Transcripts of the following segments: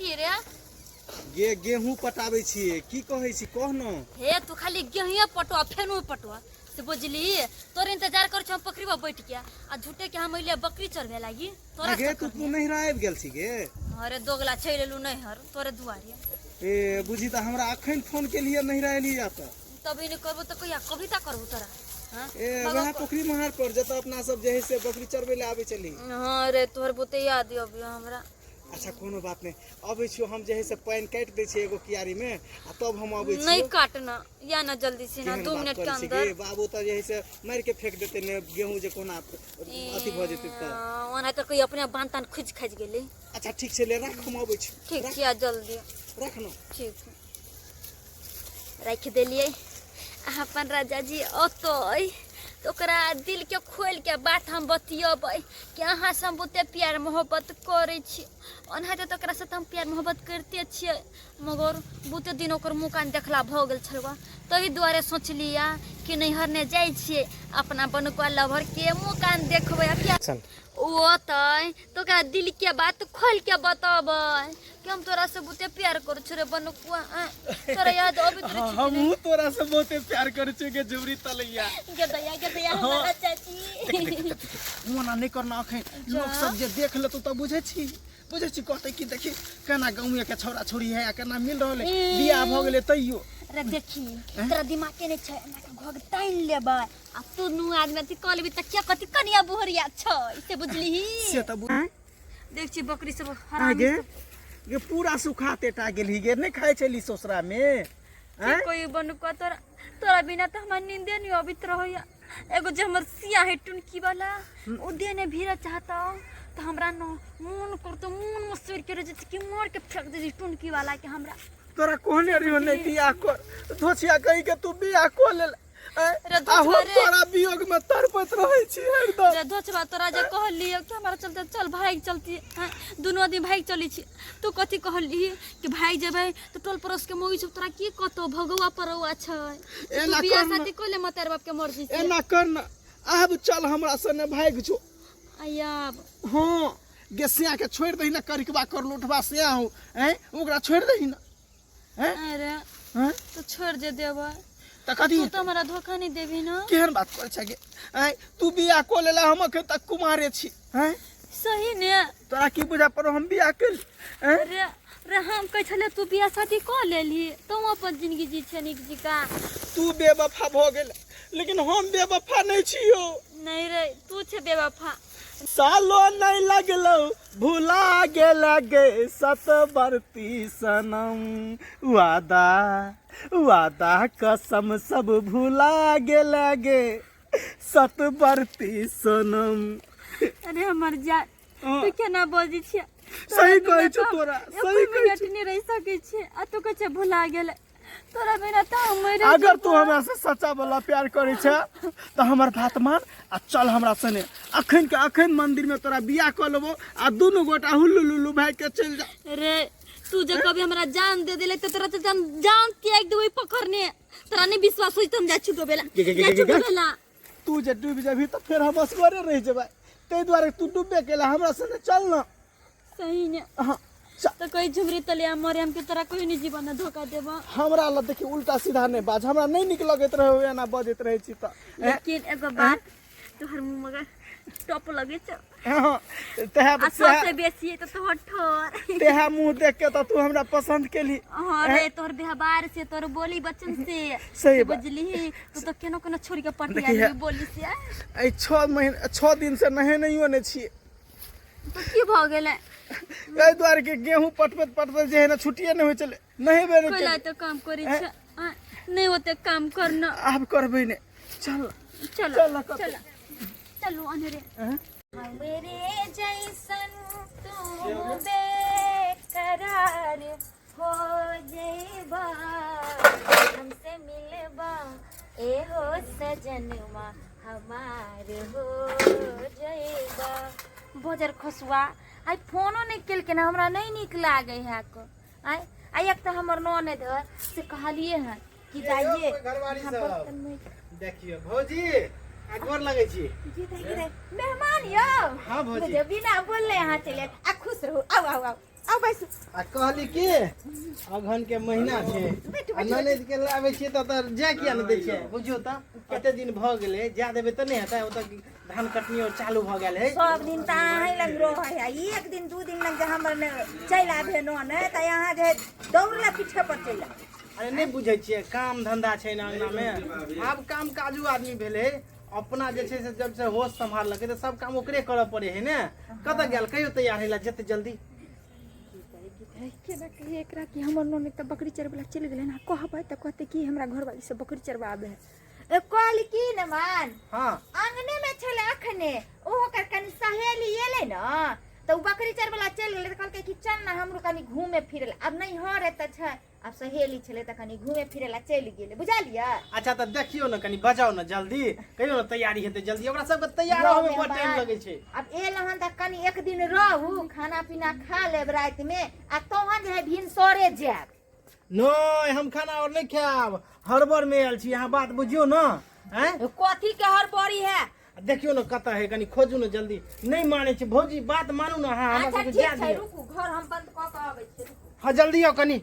छी रे? गे गेहूं पटाबै छियै। की कहै छी कह न। हे तू खाली गेहूं पटवा फेनो पटवा से बुझली, तोर इंतजार कर छी हम पोखरी पर बैठ के, आ झूठे के हम अइले बकरी चरबे लागी तोरा। गे तू तू नैहरा आबि गेल छी गे? अरे दोगला, चलि एलू नैहर तोरे दुआरे। ए बुझी तऽ हमरा अखन फोन केलियै नैहरा एली जा तऽ। तभी नहीं करबो तऽ कहिया कविता करबो तोरा? हाँ? ए वएह पोखरी महार पर जतऽ अपना सब जे है से बकरी चरबै लए आबै छली। हाँ रे, तोहर बहुते याद अबियो हमरा। अच्छा कोनो बात नहीं, अबै छियो हम जे है से पानि काटि दै छियै एगो क्यारी में आ तब हम अबै नहीं छियो। काटना या ना जल्दी से ना केहन 2 बात मिनट के करै छी अंदर। गे, बाबू तऽ जे है से मारि के फेंक देतै ने गेहूं जे कोना अथी भऽ जेतै तऽ। ओना तऽ कोई अपने बांध तान खुजि खाजि गेलै। अच्छा ठीक छै, ले राख, हम अबै छी। ठीक छै, आ जल्दी राख न। ठीक राखि देलियै। आ अपन राजा जी औतै तऽ ओकरा दिलके खोलि के बात हम बतियेबै कि अहाँसँ हम बहुते प्यार मोहब्बत करै छी। ओनाहिते तऽ ओकरासँ तऽ हम प्यार मोहब्बत करिते छियै, मगर बहुते दिन ओकर मुँह कान देखला भऽ गेल छलऽ, ताहि दुआरे सोचलियै कि नैहर नहि जाइ छियै, अपना बनुकवा लभरके मुँह कान देखबै आ प्यार। चल ओ औतै तऽ ओकरा दिलके बात खोलि के बतेबै कि हम तोरा से बहुते प्यार करै छियै रे बनुकुआ। तोरा याद अबैत रहै छौ कि नहि? हमहूँ तोरा से बहुते प्यार करै छियै गे झुमरी तलैया। गदया गदया हमारा चाची। ओना नहि करना, अखन लोक सब जे देख लेतौ तऽ बुझै छी बुझै छी कहतै कि देखी केना गाँवे के छौड़ा छौड़ी है आ केना मिल रहल है, बियाह भऽ गेलै तैयो। अरे देखी, तोरा दिमाग के नहि छै, एना के घोघ तानि लेबै आ तू नू आदमी अथी कऽ लेबी तऽ के कथी कनिया बुहरिया छै से बुझलिही? से तऽ देख छी बकरी सब हरामी। आगे गे पूरा सुखा तेटा गेलही गे, नहि खाइ छली ससुरा में? आँय? कोई बनुका, तोरा तोरा बिना तऽ हमरा नींदे नहीं अबैत रहैया। एगो जे हमर सिया है टुनकी वाला, ओ देने भीड़ा चाहता तऽ हमरा न मोन करतो मोन मसूर के रह जेतै कि मार के फेंक दे टुनकी वाला के हमरा। तोरा कहने रहियो नहि बियाह कर, धोछिया कही के तू बियाह कऽ लेल। आँय? रे आ हम धोछवा रे। तोरा वियोग में तड़पैत रहै छी हरदम। रे धोछवा, तोरा जे कहलियो कि हमारा चलते चल भाग चलती, हाँ, दुनू आदमी भाग चली छी, तू कथी कहली कि भाग जेबै तऽ टोल पड़ोस के मौगी सब तोरा की कहतौ, भगौआ परौआ छै। तू एना बियाह कर न। शादी कऽ ले मतार बाप के मर्जी से। एना कर न, आब चल हमरा सने भागि जो। आब? हाँ गे, सिया के छोड़ि दही न, करिकबा कर लोठबा सिया हो, हैं, ओकरा छोड़ि दही न। हैं? अरे हैं? तो छोड़ दे देबै तऽ कथी? तू तो हमरा धोखा नहीं देबी ना? केहन बात करै छै गे? आँय, तू बियाह कऽ लेला, हम अखन तक कुमारे छी। हैं? सही ने। तोरा की बुझा पड़ो हम बियाह केली? हैं? रे रे, हम कहै छलियै तू बियाह शादी कऽ लेलही, तू अपन जिंदगी जी छै नीक जिका। तू बेवफा भऽ गेल, लेकिन हम बेवफा नहि छियौ। नहीं रे, तू छै बेवफा। सालो नहीं लगलो भुला गेल गे सतबरती सनम, वादा वादा कसम सब भुला गेल गे सतबरती सनम। अरे हमर जान, तू केना बजै छियै? सही कहै छौ तोरा, सही कहै मिनट नहीं रह सकै छियै आ तू कहै छै भुला गेल। तोरा बिना तऽ हम मरि अगर तू हमरा से सच्चा वाला प्यार करै छै तऽ हमर बात मान आ चल हमरा सने अखन के अखन मंदिर में तोरा बियाह कऽ लेबो आ दुनू गोटा हुल्लू लुल्लू भागि के चलि जा। रे तू जे कभी हमरा जान दे देले तऽ तोरा तऽ जान जान त्याग देबै पकड़ने। तोरा नहीं विश्वास होई तऽ हम जाइ छी डोबेला। गे, गे, गे, जाइ छी गे, गे। डोबेला। तू जे डूबि जेबही तऽ फेर हम असगरे रहि जेबै, ताहि दुआरे तू डूबबे केला, हमरा सने चल न। सही ने। हाँ चल। तो कोई झुमरी तलिया मरे हम के तोरा कोई नहीं जीवन में धोखा देबो। हमरा लग देखी उल्टा सीधा नहीं बाज, हमरा नहीं निक लगैत रहे एना बजैत रहे छी तऽ। लेकिन एगो बात, तोहर मुंह मगर टॉप लगे छौ। हाँ, तेहा आ सबसे बेसी तो तोहर ठोर। तेहा मुंह देख के तो तू हमरा पसंद केली। हाँ रे, तोहर व्यवहार से, तोहर बोली बचन से। सही बात। बुझली, तू तो केनो केनो छोड़ के पटिया देखी गेली बोली से। एहि 6 महीना 6 दिन से नहेनैयो नहि छियै। तो की भऽ गेलै? एहि दुआरे के गेहूं पटबैत पटबैत जे है ने छुट्टिए नहि होइ छलै, नहेबे नहि कोला केलियै। तो काम करै छै, नहि ओते काम करना। आब करबै नहि, चल। चलो। चल कतौ। चलो चलो अनहरे। हैं? हमरे जैसन तू बेकरार हो जइबा, हमसे मिलबा ए हो सजनवा हमार हो जइबा। बजर खसुआ आइ फोनो नहि केलखिन, हमरा नहि नीक लागै है को। आइ आइ एक तऽ हमर ननद है से कहलिए हँ कि जाइए घरवाली हम सब। बर्तन नहि- देखियौ भौजी, आ गोर लगै छी। जी thank you मेहमान यौ। हाँ, भौजी। बुझियौ, बिना बोलले अहाँ चलि आयल। आ खुश रहू, आउ आउ आउ आउ बैसू। आ कहली कि अगहन के महीना छै आ ननैद के लाबै छियै तऽ तऽ जाय किया नहि दै छियै? बुझियौ तऽ कते दिन भऽ गेलै, जा देबै तऽ नहि हेतै। ओतऽ धान कटनी और चालू भऽ गेल है। सब दिन तऽ अहीं लग रहै है, एक दिन दू दिन लग जे हमर ने चलि आबे न तऽ यहाँ जे दौड़ले पीछे पर चलि आबे। अरे नहि बुझै छियै, काम धंधा छै ने अंगना मे। आब काम काजू आदमी भेलै अपना, जे छै से जब से होश सम्हारलकै तऽ सब काम ओकरे करऽ पड़े है ने। कतऽ गेल कहियो तैयार है ला जेतै जल्दी। केना कहिए एकरा कि हमर ननद तऽ बकरी चरबै लए चलि गेलै ने। कहबै तऽ कहतै कि हमरा घरवाली से बकरी चरबाबै है। ए, कहली की ने मान। हाँ। आंगने में छलै अखने, ओ ओकर कनि सहेली एलै ने तऽ ओ बकरी चरबै लए चलि गेलै, तऽ कहलकै कि चल ने हमरो कनि घूमे फिरे लए। आब नहीं हर एतऽ छै, आब सहेली छलै तऽ कनि घूमे फिरे लए चलि गेलै, बुझलियै? अच्छा तऽ देखियौ ने, कनि बजाउ ने जल्दी, कहियौ ने तैयारी हेतै जल्दी। ओकरा सबके तैयार होवे बड़ टाइम लगै छै। आब एल हन तऽ कनि एक दिन रहू, खाना पीना खा लेब रातिमे आ तहन जे है भिनसरे जायब। नहि, हम खाना और नहि खायब, हड़बड़ में आयल छी, अहाँ बात बुझियौ ने। आँय, कथी के हड़बड़ी है? देखियौ ने कतऽ है, कनि खोजू ने जल्दी। नहि मानै छै भौजी, बात मानू ने अहाँ, हमरा अच्छा सबके ठीक जाय छै, दियौ। रुकू, घर हम बंद कऽ के अबै छी, रुकू। हाँ जल्दी आउ कनि।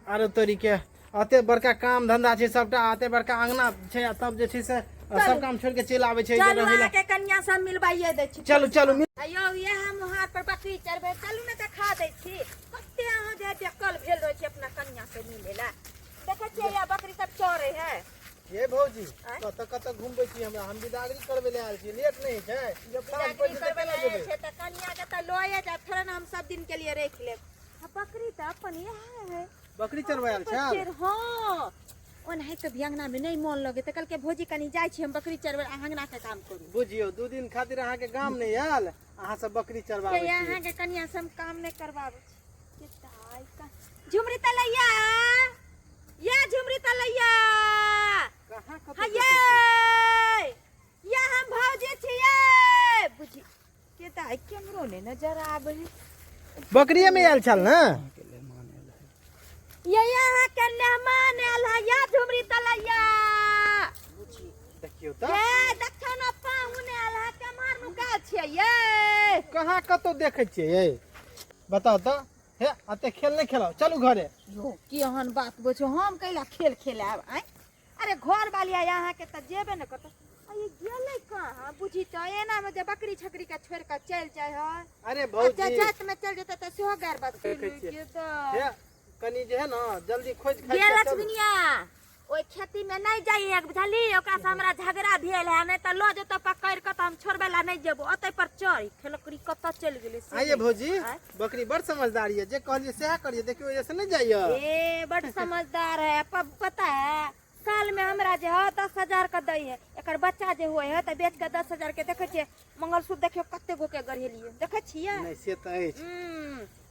अरे तोरी के अते बड़का काम धंधा छै सबटा, अते बड़का अंगना छै आ तब जे छै से सब काम छोड़ के चलि आबै छै जे चलू रहै ला। अहाँके कन्या सब मिलबाइए दै छी। चलू चलू यौ इएह मुहार पर बकरी चरबै, चलू ने देखा दै छी। कते अहाँ जे बेकल भेल रहै छी अपना कन्या से मिले ला। देखै छियै या बकरी सब चरे है। ये भौजी, आँय? कतऽ कतऽ घुमबै छी हमरा? हम बिदागरी करबै लए आयल छी, लेट नहि छै? साँझ बिदागरी पड़ि जेतै, करबै केना लए जेबै? छै तऽ कन्या के तऽ लए जायब, थोड़े ने हम सब दिन के लिए राखि लेब। आ बकरी तऽ अपन इएह है। बकरी चरबै आयल छै? बच्चे, हाँ, ओनाहि तऽ भी अंगना में नहीं मन लगे, तऽ कहलकै भौजी कनी जाइ छी हम बकरी चरबै, अहाँ अंगना के काम करू। बुझियौ, 2 दिन खातिर अहाँके गाम नहि आयल, अहाँ सब बकरी चरबाबै के छी। अहाँके कनिया से हम काम नहि करबाबै छी। के दाइ का झुमरी तलैया, या झुमरी तलैया। कहाँ कतऽ हाँ देखै छियै? ये या हम भौजी छियै। बुझी के दाइ केमरो ने नजर आबै है। बकरिये में आयल छल ने? ये यहाँ के मेहमान आयल है, या झुमरी तलैया। देखियौ तऽ। ये देखो न पाहुन आयल है, केम्हर नुका छियै ये? कहाँ कतौ देखै छियै ये? बताउ तऽ। हे, अते खेल नहि खेलाउ, चलू घरे। यो की एहन बात बोझो, हम कैला खेल खेलायब? आँय, अरे घर वाली आय अहाँके तऽ जेबे ने करतौ। आ ई गेलै कहाँ? बुझी तऽ एना में जे बकरी छकरी के छोड़ि कऽ चलि जाइ है। अरे आ भौजी, जात में चलि जेतै तऽ सेहो गैर बात। देखै छियै। हे, कनि जे है ने जल्दी खोजि खाजि गे कऽ चलू। लक्ष्मीनिया, ओहि खेती में नहि जाइए, बुझली? ओकरा से हमरा झगड़ा भेल है, नहि तऽ लऽ जेतौ पकड़ि कऽ तऽ हम छोड़बै ला नहि जेबो। ओतै पर चढ़ खेलकड़ी कतऽ चलि गेलै से आइए नहि। भौजी। आँय? बकरी बड़ समझदार ये, जे कहलिए सएह करिए। देखियौ, एहिसँ नहि जाइए। ए बड समझदार है। पता है, साल में हमरा जे है 10,000 के दै है। एकर बच्चा जे हुए है तऽ बेच के 10,000 के। देखै छियै मंगलसूत्र, देखियौ कते गो के गढ़ेलियै, देखै छियै? नहि, से तऽ अछि।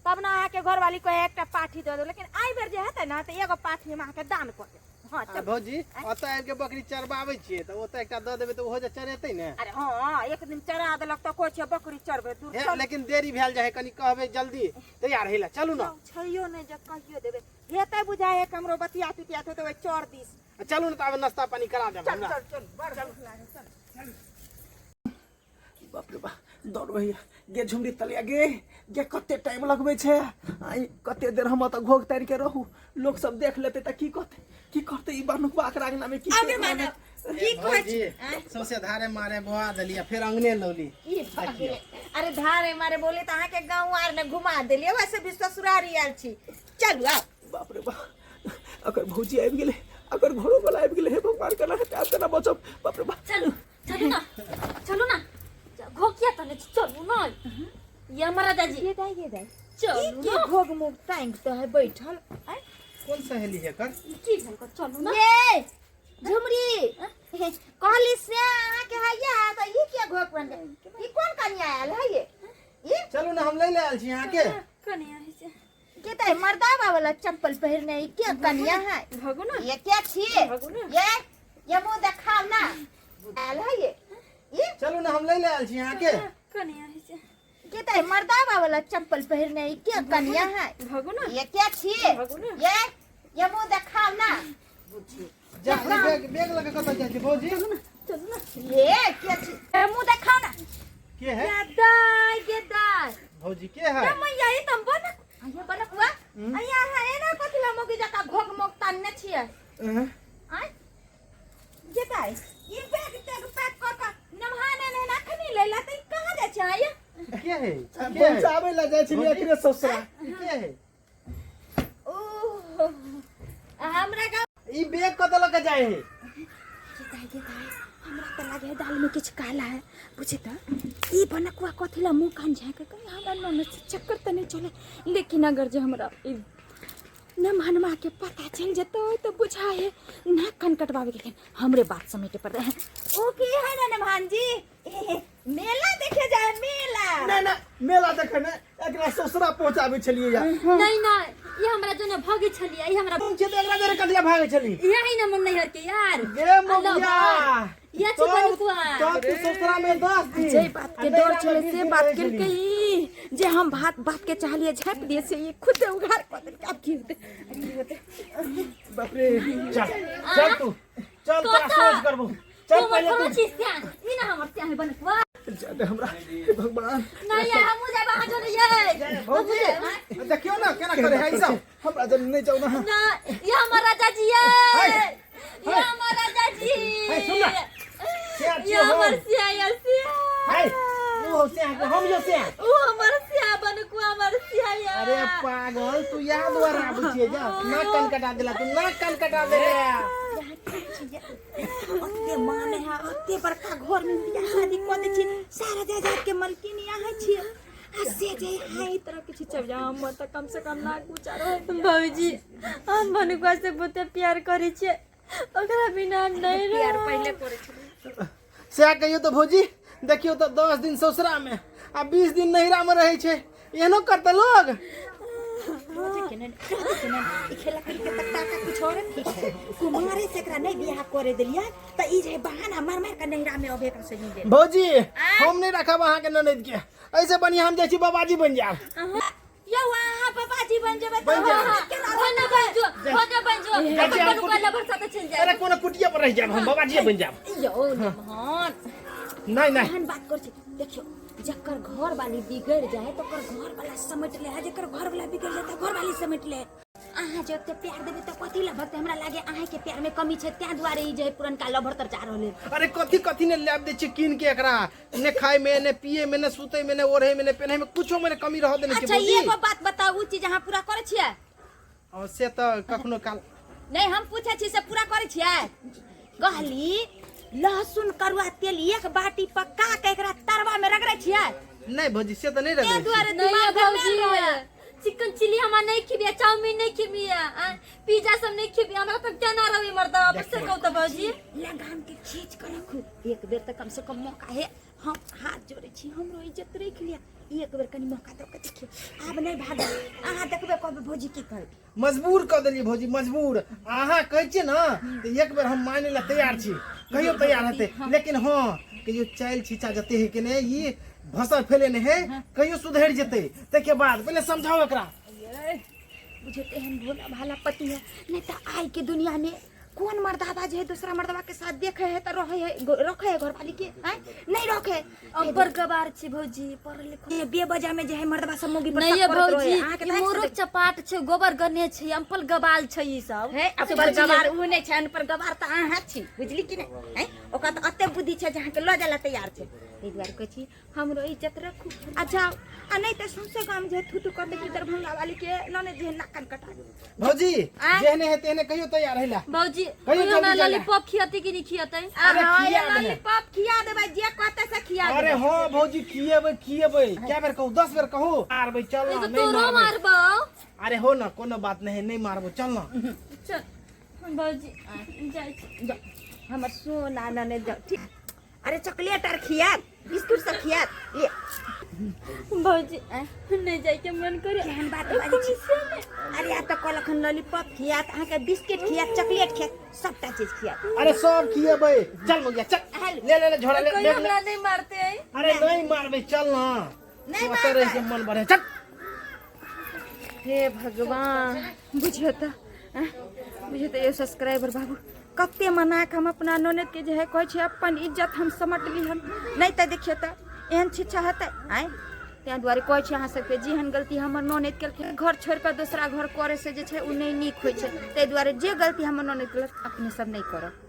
तब ने अहाँके घरवाली कहे एकटा पाठी दऽ दो, लेकिन एहि बेर जे हेतै ने तऽ एगो पाठी हम अहाँके दान कऽ देब। हँ आ चलू। भौजी, ओतऽ आबि के बकरी चरबाबै छियै तऽ ओतऽ एकटा दऽ देबै तऽ ओहो जे चरेतै ने। अरे हँ, एक दिन चरा देलक तऽ कहै छियै बकरी चरबै दूर। हे चलू। लेकिन देरी भेल जाइ है, कनि कहबै जल्दी तैयार होइ लए, चलू ने। छैयो नहि जे कहियो देबै, हेतै बुझाइ है कमरो बतिया तितिया हेतै ओहि चर दिस। आ चलू ने, तऽ आब नाश्ता पानी करा देब चल। हमरा। चल चल, बड़ भूख लागल, चल। बाप रे बाप, दौड़बै गे झुमरी तलिया, गे गे कते टाइम लगबै छै? आई कते देर हम ओतऽ घोघ तारि के रहू? लोक सब देख लेतै तऽ की कहतै? की करतै ई बनुकवा के अंगना में की? आगे मानव की कहै भौजी छी? सौंसे धारे मारे बोहा देली आ फेर अंगने लौली। ई बाप रे। अरे धारे मारे बोले तऽ अहाँके गाँव आर ने घुमा देलियै, वैसे भी ससुरारी आयल छी। चलू आउ। बाप रे बाप, अगर भौजी आबि गेलै, अगर घरो वाला आबि गेलै, हे भगवान, केना हेतै आब? केना बचब? बाप रे बाप। चलू चलू ना, चलू ना, घोकिया तने, चलू ना ये हमारा दादी। ये दाई, ये दाई। चलू के ना। घोघ मुख टांग तऽ है बैठल आँय? कोन सहेली है एकर? की भेल को? चलू ना। ये झुमरी, कहली से अहाँके हैया तऽ ई के घोघ बन गेल? ई कोन कनिया आयल है ये ई? चलू ने, हम लै ले आयल छी अहाँके। कनिया है से। के तऽ मर्दावा वाला चप्पल पहिरने ई के कनिया है? भागू ना। ये के छियै? भागू ना। ये मुँह देखाउ ना, आयल है ये ई? चलू ने, हम लै ले आयल छी अहाँके। कनिया है से। के तऽ मर्दावा वाला चप्पल पहिरने ई के कनिया है? भागू ना। ये के छियै? भागू ना। ये मुँह देखाउ ना। जा, बैग बैग लऽ के कतऽ जाइ छी भौजी? चलू ना। ये के छी? ए, मुँह देखाउ ना। के है? गे दाई, गे दाई। भौजी, के है? मैया, ई तऽ बन अइया अहाँ एना कथी ला मोगी जकाँ घोघ मोग तानने छियै? हैं? आँय जेताय ई बैग तैग पैक कऽ कऽ नमहा ने ने अखनी लैला तऽ ई कहाँ जाइ छै अहाँ ये? के है के है पहुँचाबै लए जाइ छलियै एकरे ससुरा। ई के है? ओह, हमरा गाँव ई बैग कतऽ लऽ के जाइ है? जेताय जेताय, हमरा तऽ लागे है दाल में किछु काला है। बुझे तऽ ई बनकुआ कथी ला मुँह कान झाँक कहीं हमरा ननद से चक्कर तऽ नहीं चले, लेकिन अगर जे हमरा ई नमहनमा के पता चल जेतै तऽ बुझा है नाक कान कटवावे के हमरे बात समेटे पड़तै। ओ की है ना नमहान जी, मेला देखे जाए मेला? नहीं नहीं, मेला देखे ने, एकरा ससुरा पहुंचाबै छलियै या। नहीं नहीं, ये हमरा जो ने भगे छलियै, ये हमरा तुम छियै तऽ एकरा जरे कथिया भागै छली? यही ना मन नैहर के यार। गे मौगिया, या छी बनुकुआ। तब तू ससुरा में 10 दिन जे बात के आ डर नैहरा में छलै 20 से दिन बात रहै केलकै छली। ई जे हम भात बात के चाहलियै झाँपि दिए से ई खुद उघार कऽ देलकै। आब की होतै, आब की होतै? बाप रे। चल चल तू चल, तोरा कतऽ? सोच करबो, चल। तू पहिले हमर तू कोनो चीज श्याम ई ना हमर श्याम है बनकुआ। जादे हमरा, हे भगवान। नहीं यार, हमहूँ जाब अहाँ जोरे ये। भौजी देखियौ ना केना करे है ई सब। हमरा जन नहीं जाऊ ना। ना, ये हमर राजा जी है। हाय, ये हमर राजा जी। हाय, सुन ना। सिया ये छियै हम। हमर सिया या सिया। हाय, ऊ हो सिया के हम जो सिया। ऊ हमर सिया बनकुआ, हमर सिया या। अरे पागल, तू याद द्वारा आबै छियै, जा नाक कान कटा देला तू, नाक कान कटा देला। ओते मान है, ओते बड़का घर में बियाह शादी कऽ दै छियै, सारा जायदाद के मालकिन अहाँ छियै आ से जे अहाँ ई तरह के छिचब जा हमर तऽ कम से कम नाक ऊँचा रहै। भौजी, हम बनकुआ से बहुते प्यार करै छियै, ओकरा बिना हम नहीं प्यार रहब। पहिले करै छलियै। सएह कहियौ तऽ भौजी, देखियौ तऽ 10 दिन ससुरा में आ 20 दिन नैहरा में रहै छै, एहनो करतै लोग? रोजे के ने, रोजे के ने ई खेला खेल के तक टाका कुछ और ठीक है। कुमारे से एकरा नहीं बियाह करे देलियै तऽ ई जे बहाना मार मार के नैहरा में अबे एकरा से मिले। भौजी, हम नहीं रखब अहाँके ननैद के, ऐसे बढ़िया हम जाइ छी बाबाजी बनि जायब। यौ अहाँ बाबाजी बन जेबै तऽ बनि जायब। हम केना होने बन जो, होने बन जो। जाइ छी अपन हम बनकुआ कुटी- लभर साथे चलि जायब। अरे कोनो कुटिया पर रहि जायब, हम बाबाजी बनि जायब। यौ मोहन। नहीं नहीं। एहन बात कर छी, देखियो जकर घर वाली बिगड़ जाए तो ओकर घर वाला समेट ले, आ जकर घर वाला बिगड़ जाए तो घर वाली समेट ले। अहाँ जे ओते प्यार देबै तऽ कथी लए भगतै? हमरा लागे अहाँ के प्यार में कमी छै, तें दुआरे ई जे पुरनका लभर तर जा रहल है। अरे कथी कथी ने लाबि दै छियै कीन के एकरा, ने खाय में, ने पिए में, ने सुतै में, ने ओढ़े में, ने पेन्है में, कुछो में ने कमी रह देने छै। अच्छा भौजी एगो बात बताउ, उ चीज अहाँ पूरा करै छियै? और से तऽ कखनो काल। नहीं, हम पूछै छी से पूरा करै छियै? कहली लहसुन करुआ तेल एक बाटी पका के एकरा तरवा में रगड़ै छियै? नहीं भौजी, से तऽ नहीं तें रगड़ै छियै। दुआरे नहीं दिमाग भौजी, गड़बड़ रहै। चिकन चिली हमरा नहीं खिबिया, चाउमीन नहीं खिबिया, पिज्जा सब नहीं खिबिया, हमरा तब केना रहबै मर्दवा पर से कहू तऽ भौजी? लगाम के खींच के रखू, एक बेर तऽ कम से कम मौका है। हम हाथ जोड़ै छी, हमरो इज्जत रखि लिअ, एक बेर कनी मौका दऽ के देखियौ। आब नहि भागब, अहाँ देखबै, कहबै भौजी की कहबै। मजबूर कऽ देलियै भौजी, मजबूर। अहाँ कहै छियै ने तऽ एक बेर हम मानै लए तैयार छी, कहियो तैयार हेतै, लेकिन हँ कहियो चालि छिचा जते है कि नहि ई भसर फैले नहि है, कहियो सुधरि जेतै ताहिके बाद। पहिले समझाउ एकरा। बुझे एहन भोला भाला पति है, नहीं तो आई के दुनिया में कौन मर्दावा जे है दूसरा मर्दावा के साथ देखे है तो रहे है, रखे है घरवाली के हैं? नहीं रखे। अब्बर गबार छी भौजी, पढ़ल लिखल। ये बेवजह में जे है मर्दवा सब मौगी पर नहीं शक ये करत भौजी, रहे। अहाँके ई तऽ मुरुख चपाट छै, गोबर गने छै, अम्पल गबाल छै ई सब। है से अपर बुझलियै। गवार उ नहि छै, अनपर गवार तऽ अहाँ छी, बुझली कि नहि? हैं, ओकरा तऽ एते बुद्धि छै जे अहाँके लऽ जाय लए तैयार छै। ताहि दुआरे कहै छी हमरो इज्जत रखू आ जाओ, आ नहीं तऽ सौंसे गाम जे थू थू करतै कि दरभंगा वाली के ननद जे नाक कान कटा देतै। भौजी आँय? जेहने है तेहने कहियो तैयार हैला। भौजी, कहियो कहियो जल्दी हमरा जाला। लॉलीपॉप खियतै कि नहीं खियतै? अरे अहाँ खिया ये देबै। लॉलीपॉप खिया देबै, जे कहतै से खिया अरे देबै। हाँ भौजी, खिएबै खिएबै, क्या बेर कहू, 10 बेर कहू, मारबै चल ना। एगो नहीं तोरो मारबै। मारबौ। अरे हो ना, कोनो बात नहीं, नहीं मारबो, चल ना। चल भौजी, जाइ छी। जाओ, हमर सोना ननद जाओ, ठीक। अरे चॉकलेट आर खियात, बिस्कुट सब खियात ले। भौजी, नहीं जाय के मन करे। केहन बात बाजै छी? अरे आ तऽ कहलक हन लॉलीपॉप खियात अहाँके, बिस्किट खियात, चॉकलेट खियात, सबटा चीज खियात। अरे सब खिएबै, चल मुगिया चल, ले ले ले झोरा ले, कोई ले, ले। हमरा नहीं मारते है। अरे नहीं मारबै, चल ना। नहीं ओतऽ रहि के मन बढ़े, चल। हे भगवान, बुझियौ तऽ आँय, बुझियौ तऽ यौ सब्सक्राइबर बाबू, कते मना कऽ हम अपना ननद के जे है कहै छै अपन इज्जत हम समटली हन, नहीं तऽ देखियौ तऽ एहन छिच्छा हेतै आँय। ताहि दुआरे कहै छी अहाँ सबके, जेहन गलती हमर ननद केलखिन, घर छोड़ि कऽ दोसरा घर करे से जे छै ओ नहि नीक होइ छै। ताहि दुआरे जे गलती हमर ननद केलक अपने सब नहि करब।